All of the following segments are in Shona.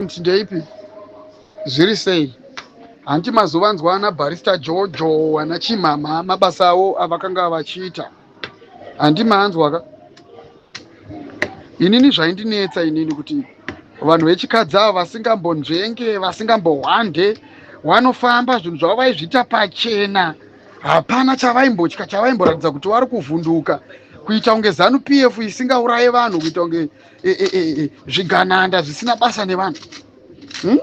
Ndeipi zviri sei? Hanti mazovanzwa ana Barista Jojo ana Chimhamha mabasa avo avakanga vachiita. Handi maanzwa ka? Inini zvaindinetsa inini kuti vanhu vechikadzi ava vasingambonzvenge vasingambohwande vanofamba zvinhu zvavo vaizviita pachena hapana chavaimbotya chavaimboratidza kuti vari kuvhunduka kuita kunge zanu p f isingauraye vanhu kuita kunge e, e, e, e, zvigananda zvisina basa nevanhu hmm?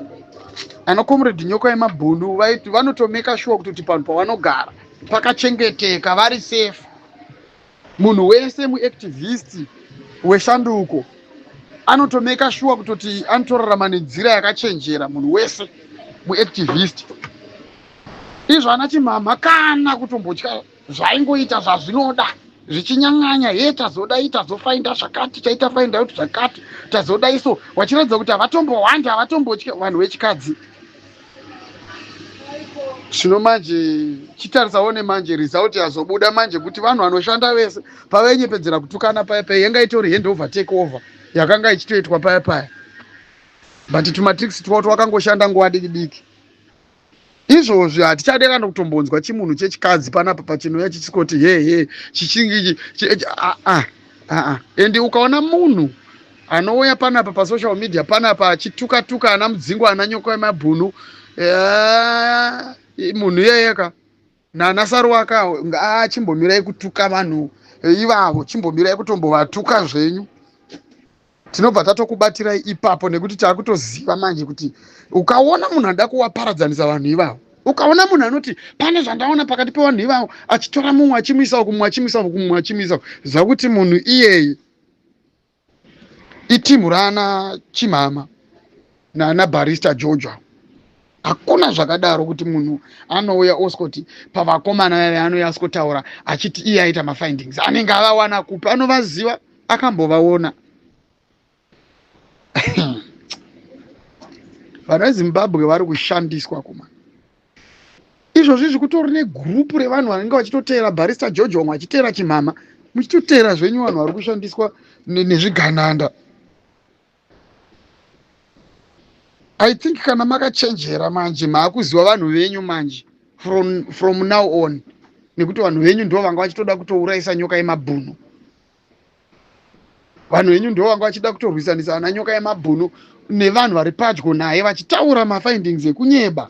Ana Comrade Nyoka yemabhunu vanotomeka shuwa kutoti panhu pavanogara pakachengeteka, vari safe. Munhu wese muactivist weshanduko anotomeka shuwa kutoti anotorarama nenzira yakachenjera. Munhu wese muactivist izvo ana Chimhamha kana kutombotya, zvaingoita zvazvinoda zvichinyang'anya he, tazodai, tazofainda zvakati, taita find out zvakati, tazodai. So wachiratidza kuti havatombowandi, havatombotya vanhu vechikadzi. Zvino manje chitarisawo nemanje result yazobuda manje kuti vanhu vanoshanda vese pavainyepedzera kutukana paya paya, yanga itori hand over take over yakanga ichitoitwa paya paya, but tumatricks twavo twakangoshanda nguva diki diki. Izvozvi hatichade kana kutombonzwa chimunhu chechikadzi panapa pachinouya chichikoti he he chichingi aa aa. And ukaona munhu anouya panapa pasocial media panapa achituka tuka ana Mudzingwa, ana Nyoka yemabhunu, munhu iyeyeka nana Saruwaka, ngaachimbomirai kutuka vanhu ivavo, chimbomirai kutombovatuka zvenyu. Tinobva tatokubatirai ipapo nekuti taakutoziva manje kuti ukaona munhu anoda kuwaparadzanisa vanhu ivavo, ukaona munhu anoti pane zvandaona pakati pevanhu ivavo, achitora mumwe achimuisa uku, mumwe achimuisa uku, mumwe achimuisa uku, ziva kuti munhu iyeye itimu raana Chimhama naana Barista George. Hakuna zvakadaro kuti munhu anouya oscoti pavakomana vave anouya asikotaura achiti iye aita mafindings. Anenge avawana kupi? Anovaziva? Akambovaona? Vanhu veZimbabwe vari kushandiswa kuma izvozvi izvi. Kutori negurupu revanhu vanenge vachitoteera Barista George, vamwe vachiteera Chimhama, muchitoteera zvenyu vanhu vari kushandiswa nezvigananda. I think kana makachenjera manje maakuziva vanhu venyu manje from now on, nekuti vanhu venyu ndo vanga vachitoda kutourayisa Nyoka yemabhunu. Vanhu venyu ndo vanga vachida kutorwisanisa ana Nyoka yemabhunu nevanhu vari padyo naye, vachitaura mafindings ekunyeba.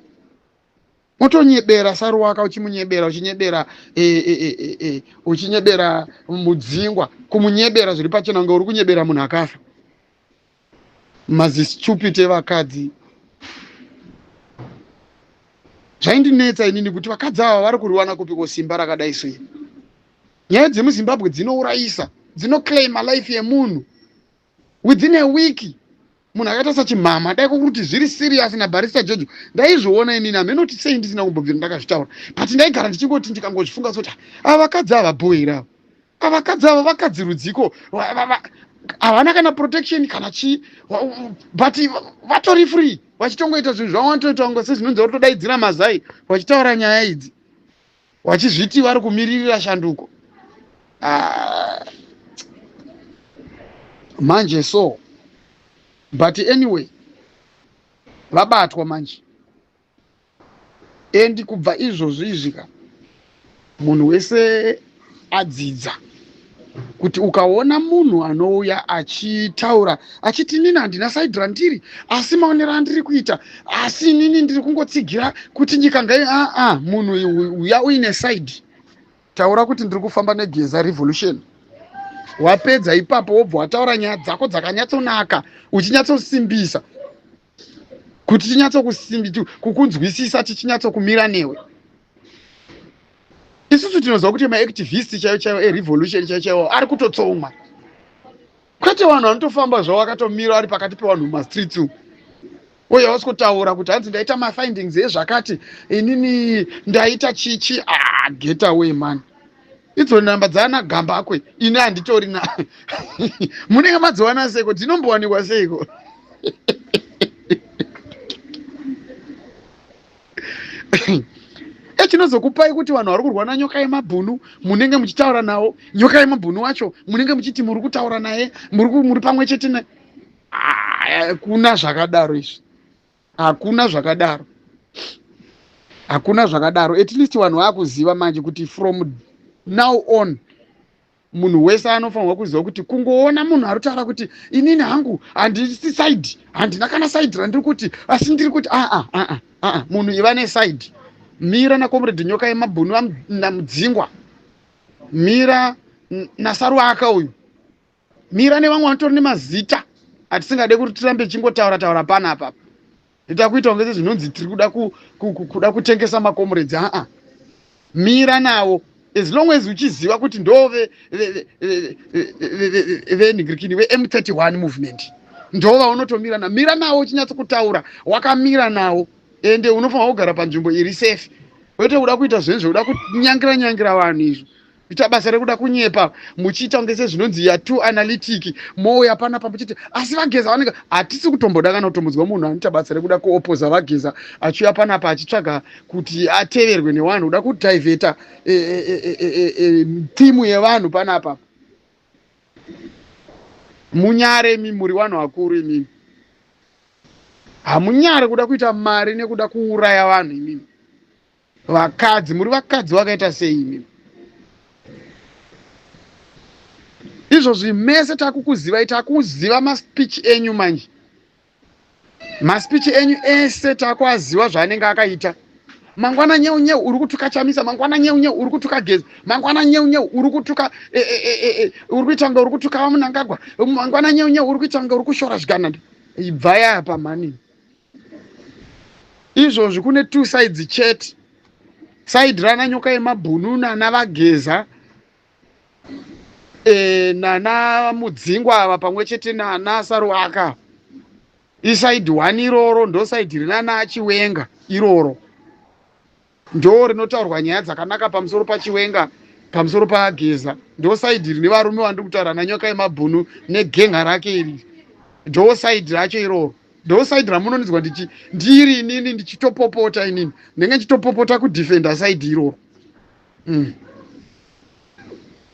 Motonyebera Saruwaka, uchimunyebera, uchinyebera e, e, e, e, e, uchinyebera Mudzingwa, kumunyebera zviri pachena kunge uri kunyebera munhu akafa. Mazistupid evakadzi. Zvaindinetsa inini kuti vakadzi ava vari kuriwana kupiko simba rakadai sei? Nyaya dzemuZimbabwe dzinourayisa, dzinoclaima life yemunhu within a week. Munhu akaita saChimhama, dai kokuti zviri serious naBarista George, ndaizviona inini. Hamenoti sei ndisina kumbobvira ndakazvitaura, but ndaigara ndichingoti ndikangozvifunga soti ava vakadzi ava bhoira ava, avakadzi ava vakadzi rudziko, havana kana protection kana chii, but vatori free vachitongoita zvinhu zvavo. Vanotoita kunge sezvinonzi vari kutodaidzira mazai vachitaura nyaya idzi, vachizviti vari kumiririra shanduko. Ah, manje so, but anyway vabatwa manje. And kubva izvozvo izvika munhu wese adzidza kuti ukaona munhu anouya achitaura achiti inini handina side randiri, asi maonero andiri kuita, asi inini ndiri kungotsigira kuti nyika ngai, aa, munhu uya uine side, taura kuti ndiri kufamba neGeza Revolution. Wapedza ipapo wobva wataura nyaya dzako dzakanyatsonaka, uchinyatsosimbisa kuti tinyatsokukunzwisisa, tichinyatsokumira newe. Isusu tinoziva kuti maactivist chaivo chaivo erevolution chaivo chaivo ari kutotsomwa, kwete vanhu vanotofamba zvavo vakatomira vari pakati pevanhu mumastreets umu, uye hausi kutaura kuti hanzi ndaita mafindings ezvakati, inini ndaita chichi. Ah, get away man. Idzo namba dzaana Gambakwe ini handitori na munenge madziwana seiko? Dzinombowanikwa seiko? Echinozokupai kuti vanhu vari kurwa naNyoka yemabhunu munenge muchitaura navo, Nyoka yemabhunu wacho munenge muchiti muri kutaura naye, muri pamwe chete naye. Hakuna zvakadaro izvi, hakuna zvakadaro, hakuna zvakadaro. At least vanhu vakuziva manje kuti from now on munhu wese anofanirwa kuziva kuti kungoona munhu ari kutaura kuti inini hangu handisi side, handina kana side randiri kuti, asi ndiri kuti aa aa aa, munhu iva neside. Mira naComrade Nyoka Yemabhunu naMudzingwa, mira naSaruaka uyu, mira nevamwe vanotori nemazita atisingade kuti tirambe tichingotaura taura panapa. Ita kuita kunge sezvinonzi tiri kuda kuda kutengesa macomrades. Aa, mira navo as long as uchiziva kuti ndo venhingirikini veM31 movement, ndo vaunotomira na mira navo uchinyatso kutaura wakamira navo. Ende unofanira kugara panzvimbo iri safe, kwete kuda kuita zvinhu zvekuda kunyangira nyangira vanhu izvo, kuita basa rekuda kunyepa muchiita kunge sezvinonzi ya too analytic. Mouya panapa muchiti asi vaGeza vanenge, hatisi kutomboda kana kutombodzwa munhu anoita basa rekuda kuopoza vaGeza achiuya panapa achitsvaga kuti ateverwe nevanhu, kuda kudhaivheta timu yevanhu panapa. Munyare imi, muri vanhu vakuru imimi, hamunyare kuda kuita mari nekuda kuuraya vanhu imimi? Vakadzi, muri vakadzi vakaita sei imimi? Izvozvi mese takukuzivai, takuziva maspeech enyu manje, maspeech enyu ese takuaziva zvaanenge akaita. Mangwana nyeu nyeu uri kutuka Chamisa, mangwana nyeu nyeu uri kutuka Geza, mangwana nyeu nyeu uri kutuka uri kuita kunge uri kutuka vaMunangagwa, mangwana nyeu nyeu uri kuita kunge uri kushora zvigananda. Ibvai apa mani. Izvozvi kune two sides chete, side rana Nyoka Yemabhunu nana vaGeza nana Mudzingwa ava pamwe chete nana Saruaka, iside one iroro. Ndo side rinana Chiwenga iroro, ndo rinotaurwa nyaya dzakanaka pamusoro paChiwenga, pamusoro paGeza. Ndo side rine varume vandiri kutaura, naNyoka Yemabhunu negenga rake iri. Ndo side racho iroro, ndo side ramunonzwa ndichi ndiri inini ndichitopopota. Inini ndinenge ndichitopopota kudefenda side iroro.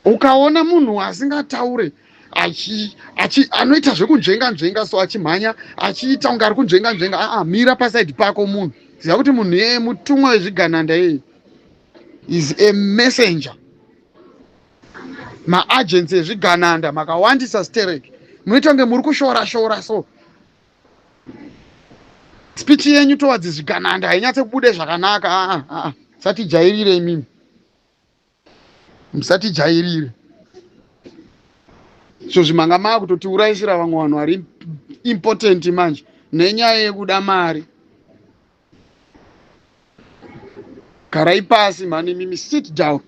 Ukaona munhu asingataure anoita zvekunzvenga nzvenga so, achimhanya achiita kunge ari kunzvenga nzvenga, aa, mira paside pako. Munhu, ziva kuti munhu iyeye mutumwa wezvigananda, iyeye is a messenger. Maagents ezvigananda makawandisa sterek, munoita kunge muri kushora shora so speech yenyu towards zvigananda hainyatse kubude zvakanaka. Aa aa, satijairire imimi, musatijairire. So zvimanga maakutotiurayisira vamwe vanhu vari important manje nenyaya yekuda mari. Garai pasi mhani imimi, sit down.